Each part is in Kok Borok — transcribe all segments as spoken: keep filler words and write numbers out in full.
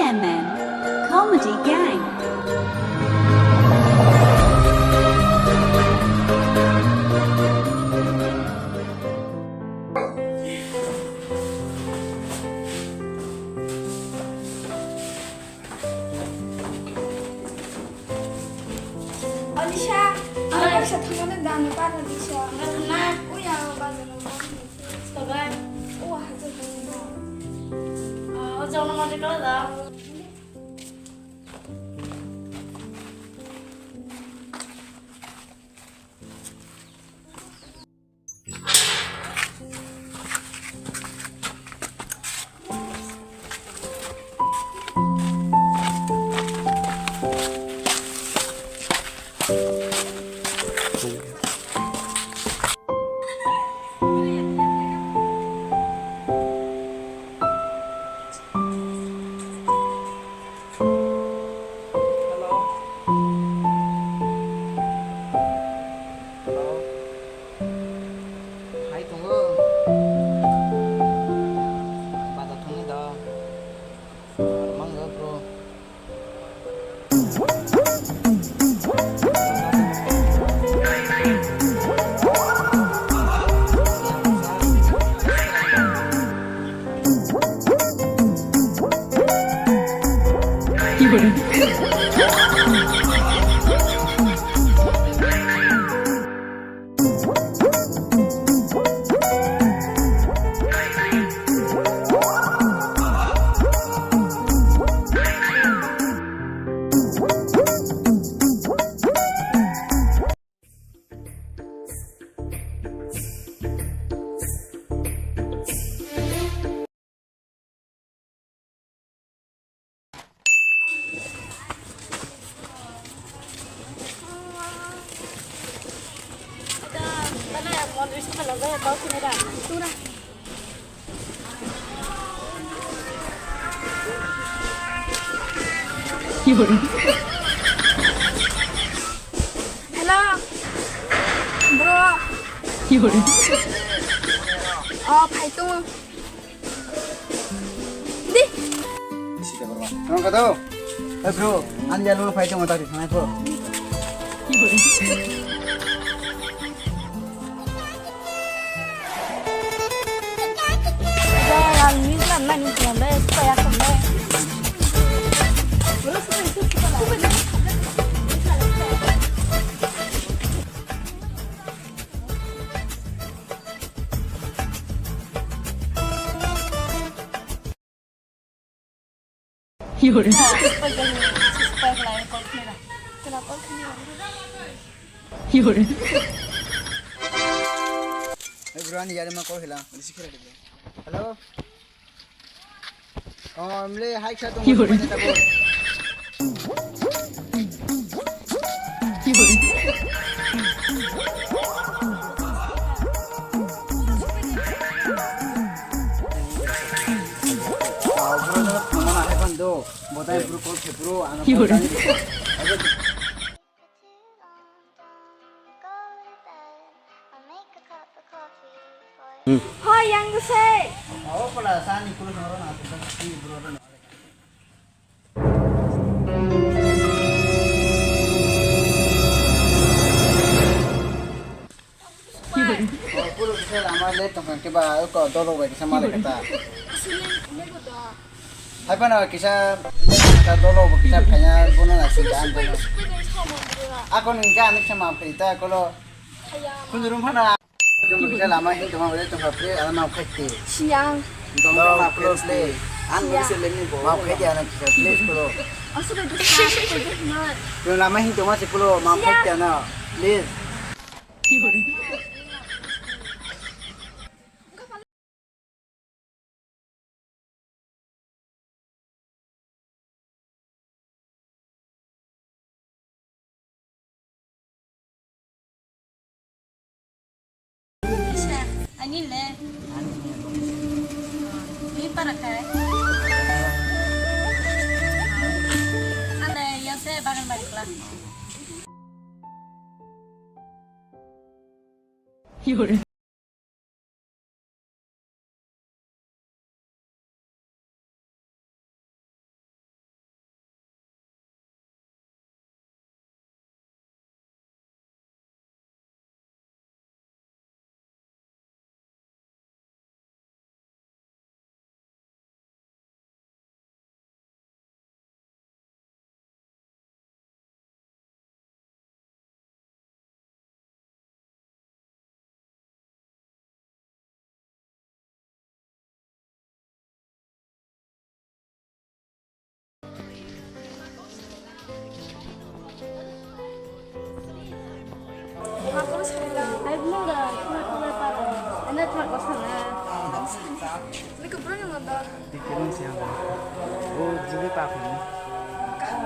M M Comedy Gang. Alisa, ang sa thangmani dano para disa. Ang thangna. Uya, bazar mo. Sabai. O, hajar thangna. O, jona mo dito da. Hello. Hello. Hai tongo. Bazar thangni da. Mangga bro. Hello, bro. Oh, phai tongo. Di. Nong kado? Eh, bro, ani jalur phai tongo tadi, sanai bro. Yore. Hey, bro, ani yari ma call hila. Hello. Oh, emle hai kha tong. Yore. Hoi, yang gese. Puro kisa lama le tongkha khe ba ko dolo bai kisa malik kata. Hai phano kisa ka dolo bo kisa phanya bono na sing kan. Ako nung ka anik sama phita kolo. Kunjurum phana. Jom kisa lama hin tongma bai tongkha pre ala ma khaite. Siang. Dong ma pre. An mo se leni bo. Ma khaite ana kisa please kolo. Asuk itu sa, itu mah. Lama hin tongma se kolo ma khaite ana please. Ani le. Ni para kai. Ande yang se bagan bari kla. Yore. Bosana. Niko bro nang da. Dikirung siang da. O jibi pa phun. Kaham.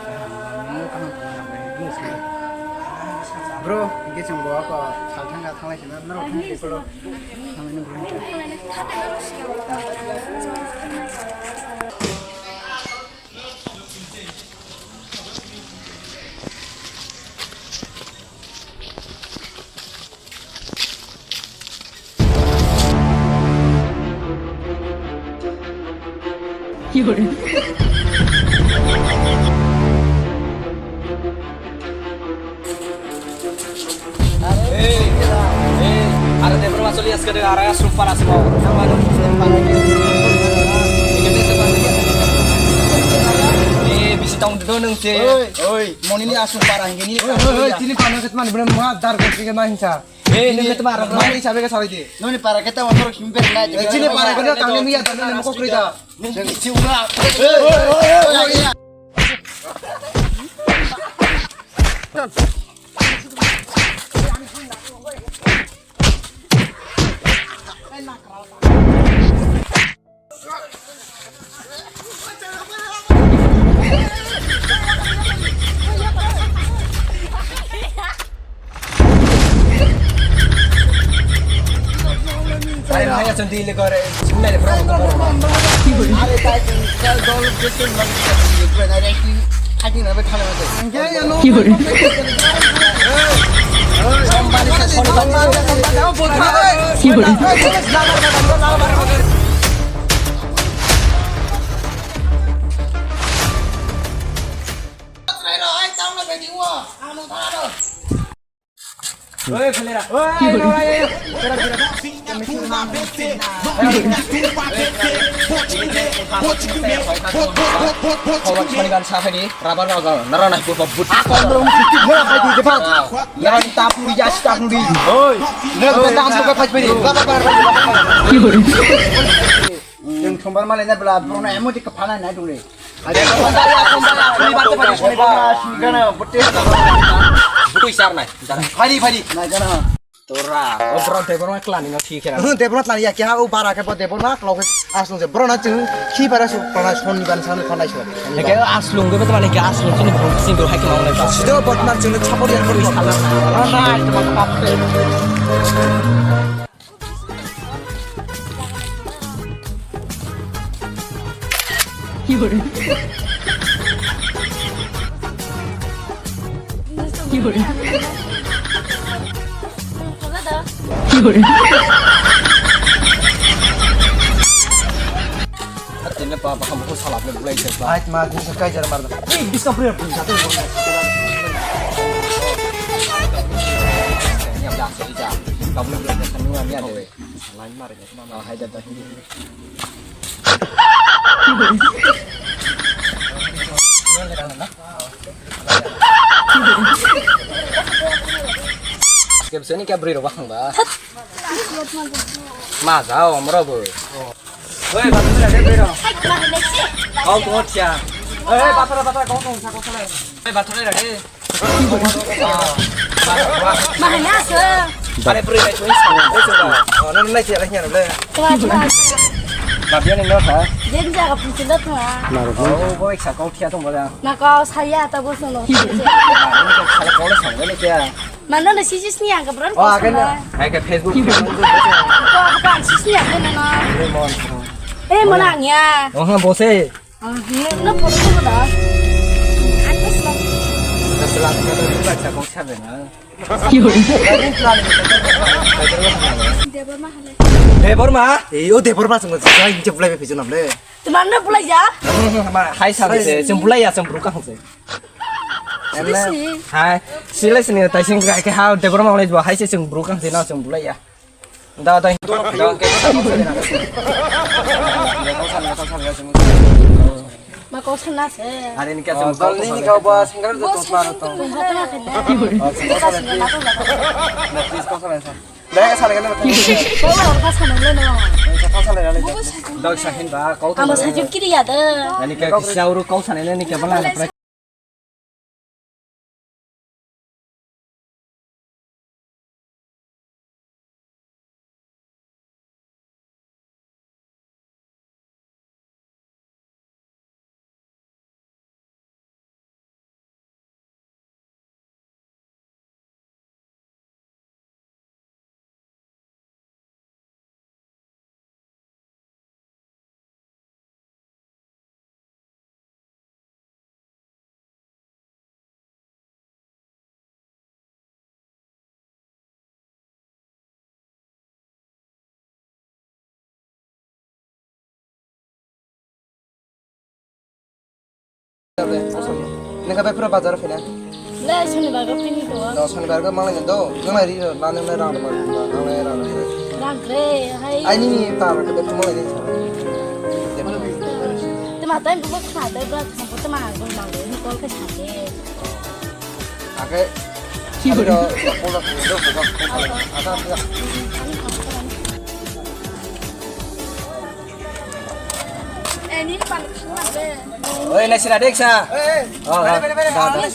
Kaham. Nang kaham phun nang bai. Nung sini. Bro, hingke chwng bo ako salthang ga thanglai sina. Nang thang ke bro. Thanglai nang bro. Hey, hey, are de bro, choli aske de, are super asmo. Eh, bisi tong do nung se. Oi, oi, monini asung para hingini. Oi, oi, oi, tini pano ket mani bro, ma dar ko ke ma hinsa. Eh, nung ket mara. Mani sabe ke sawi de. Noni para keta motor kimbe na. Chini para ko tang ni ya tang ni mo ko krita. Nung si ura. Oi, oi, oi, oi. Are tai kal dol jesun lagi kati na be thana mate. Khawla sonigan sa phaidi, rubber rok nara nai purba but. Nara ni tap puri jas tap puri. Oi. Nara ni tap puri jas tap puri. Chwng sombar malai na bwla, borok no emoji kwpha nai nai tongdi. Butu isar nai. Phari, phari. Nai gana. Tora, o borok Debbarma klani no khi khera. Debbarma klani ya kya, o bara khe bo Debbarma klok asung se. Borok no chwng khi para su, para son ni ban san khanai su. Heke aslung be mane ke aslung chini borok sing do hai ke ma nai ba. Sido botmar chwng no chapor ya. Butu isar nai. Nai, toma kap. Tini pa pa kamu salah le bulai se pa. Ait ma, bisa kai jar mar. Eh, bisa pria pun satu. Ini ada sih ja. Kamu le bulai se nua ni ada. Line mar ya. Nah, hai da da. Kebseni kya bri ro bang ba. Ma jao, amro bo. Oi, bathar lage bero. Kau to tia. Oi, bathar, bathar, kau to sa, kau sa. Oi, bathar lage. Mahai na se. Are puri nai choi sa. Oi, sa. Oh, nang nai tia lagi anu le. Tua, tua. Babian ini apa? Dia ni jaga pun sudah tua. Oh, boy, sa kau tia tu bola. Na kau saya tak bosan lo. Ini kau salah kau le sa, ini kya? Mano na sisi sini ang kabron. Oh, akan na. Hai ke Facebook. Ko apa sisi ni ang na na. Eh, mana ang ya? Oh, ha, bose. Ah, no, no, photo ko da. Atas lo. Setelah kita buka cakong siapa na? Debbarma hale. Debbarma? Eh, yo Debbarma sungguh saya injek bulai bepi junam le. Teman na bulai ya? Ma, hai sabi se, sung bulai ya, sung brukang se. Hai, sila sini tai sing kai ke ha Debbarma oleh dua hai se sung brukang se na sung bulai ya. Da da. Ma kau sana se. Are ni kya sung kau ni kau ba singkar to to. Please kau sana. Dai ka sana kan. Kau ba kau sana le no. Kau sana le. Dog sahin ba kau. Amo sajuk kiri ya de. Ani kya kisa uru kau sana le ni kya bala. Nengka bai pura bazar fina. Le, sonibar go fini to. No, sonibar go mangai do. Nang ri na nang rang ma. Nang rang. Rang re, hai. Ai ni ni ta ra ke mangai ni. Te ma tai bu kha dai ba kha te ma go nang ni kol ke sa ke. Ake. Ki bro? Oi, naisira deksa. Oh, oh, da, da.